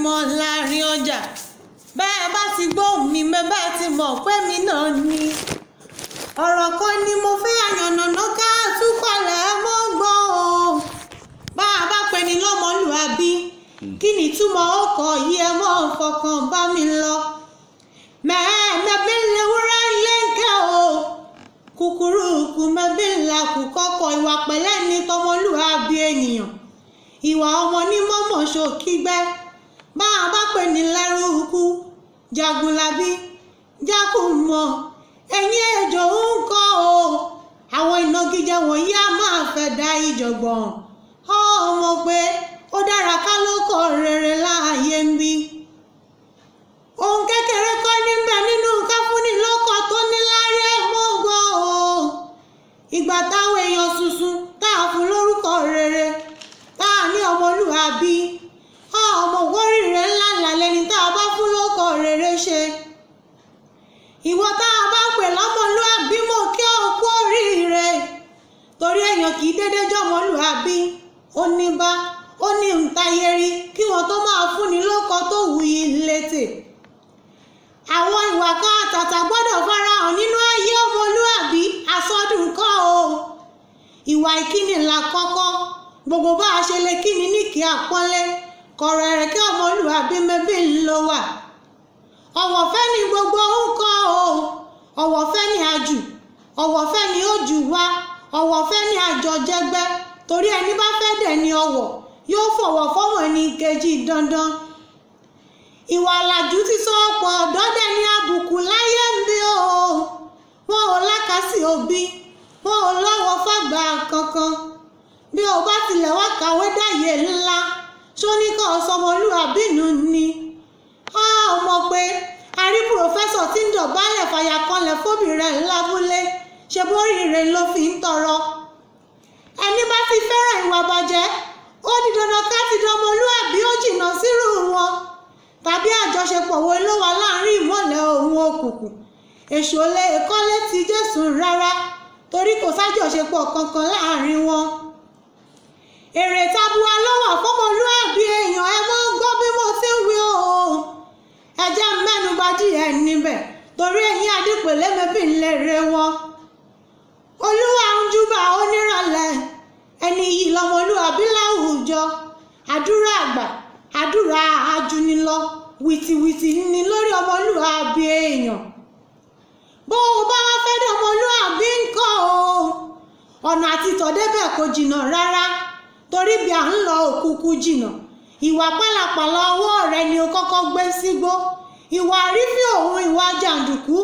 gbajúmọ̀ láàrin ọjà. Bẹ́ẹ̀ bá ti gbóhùn mi, bẹ́ẹ̀ ti mọ̀ pé mi náà ni. Ọ̀rọ̀ kan ni mo fẹ́ àyànnàná ká túpalẹ̀ mọ́ gbọ́ o. Bá a bá pe ni lọ́mọlúàbí, kí ni ìtumọ̀ ọkọ̀ yìí? Ẹ mọ́ fọkàn bá mi lọ. Mẹ́ẹ̀ẹ́mẹ́bí lewúrẹ́ ilé ń kẹ́ o. Kúkúrú kù mẹ́bí ńlá kù kọ́kọ́. Ìwà pẹ̀lẹ́ ní tọmọlúàbí ènìyàn. Ìwà ọmọ ní mọ́mọ́ ṣòkígbẹ́. Bá a bá pè ní lẹ́rúkú, jagunlabi, jákùmọ̀, ẹ̀yìn ejò ń kọ́ o. Àwọn ìnagijẹ wọ̀nyí á máa fẹ́ da ìjọ̀gbọ̀n. Ọmọ pé ó dára ká lóko rere láàyè ń bí. Ohun kékeré kọ́ níbẹ̀ nínú káfúnni lọ́kọ̀ tó ní lárí ẹ̀ mọ́ gbọ́ o. Ìgbà táwọn èèyàn ṣuṣu tá a fún lórúkọ rere, tá a ní ọmọlúàbí, ọmọ oríire ńlá ńlá lẹni tá a bá fún lórúkọ rere ṣe. Ìwọ tá a bá pè lọ́mọlúàbí, mọ̀ kí o kú oríire. Torí èèyàn kì í dédé jọmọlúàbí, ó ní bá ó ní ntayeri kí wọn tó máa fúnni lóko tó wuyì létè. Àwọn ìwà kan àtàtà gbọ́dọ̀ farahàn nínú ayé ọmọlúàbí, àsọdùn kọ́ o. Ìwà ìkíni là kọ́kọ́. Gbogbo bá a ṣe lè kíni ní kí àpọ́nlé kọ̀rọ̀ ẹ̀rẹ̀kẹ́ ọmọlúàbí mẹ́bí ń lọ wà. Ọ̀wọ̀ fẹ́ ni gbogbo ń kọ́ o. Ọ̀wọ̀ fẹ́ ni àjù, ọ̀wọ̀ fẹ́ ni ó jù wá, ọ̀wọ̀ fẹ́ ni àjọjẹgbẹ́. Torí ẹni bá fẹ́ dẹ̀ ni ọ̀wọ̀ yóò fọ̀wọ̀ fọ́wọ̀n ní kejì dandan. Ìwà ọ̀làjú ti sọ ọ̀pọ̀ ọ̀dọ́ dẹ̀ ní àbùkù láyé ń bí o. Wọn ò lákàsí òbí, wọn ò lọ́wọ́ fàgbà kankan. Bí o bá tilẹ̀ wá kàwé dáyé ńlá, ṣóníkọ́ sọmọlúàbí nù ni. Ọ mọ̀ pé a rí pòfẹ́sọ̀ tí ń dọ̀bálẹ̀ fàyà kanlẹ̀ fóbì rẹ̀ lábúlé, ṣe bórí rẹ̀ ló fi ń tọrọ. Ẹni bá ti fẹ́ràn ìwà bàjẹ́, ó di dandan ká ti dọmọlúàbí ó jìnnà sírú wọn. Tàbí àjọṣepọ̀ wo ló wà láàrin ìmọ̀lẹ̀ òun òkùnkùn? Èṣù ò lè kọ́lé ti Jésù rárá, torí kò sájọṣepọ̀ kankan láàrin wọn. Èrè tabua ló wà fọ́mọlúàbí èèyàn, ẹ mọ́ gbọ́ bí mo ti ń wí o. Ẹ jẹ́ mẹ́nuba díẹ̀ níbẹ̀, torí ẹ̀yin adípèlé mẹ́bí ń lè re wọn. Olúwa ń júbà onírànlẹ̀, ẹni yìí lọ́mọlúàbí láwùjọ. Àdúrà àgbà, àdúrà ajúnilọ, wìtìwìtì ní lórí ọmọlúàbí èèyàn. Bó o bá wá fẹ́ dọmọlúàbí ńkọ́ o, ọ̀nà àti tọ̀débẹ̀ kò jìnnà rárá, torí bí à ń lọ òkùnkùn jìnnà. Ìwà pálapàla ọwọ́ rẹ ni o kọ́kọ́ gbé sígbó. Ìwà àrífín òun ìwà jàǹdùkú,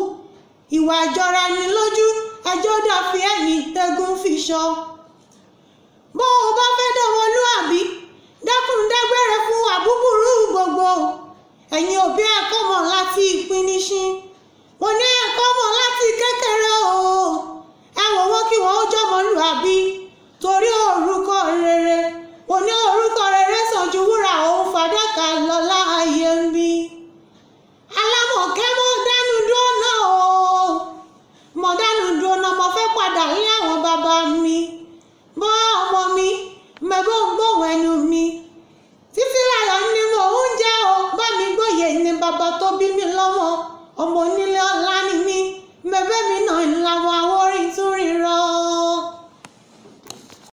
ìwà ìjọra ẹni lójú, ẹjọ́ dàbí ẹ̀yìn tẹ́gùn fi ṣọ. Bó o bá fẹ́ dọmọlúàbí, dákun dágbére fún wà búburú gbogbo. Ẹ̀yin òbí ẹ̀kọ́ mọ̀ láti ìpíníṣín. Mo ní ẹ̀kọ́ mọ̀ láti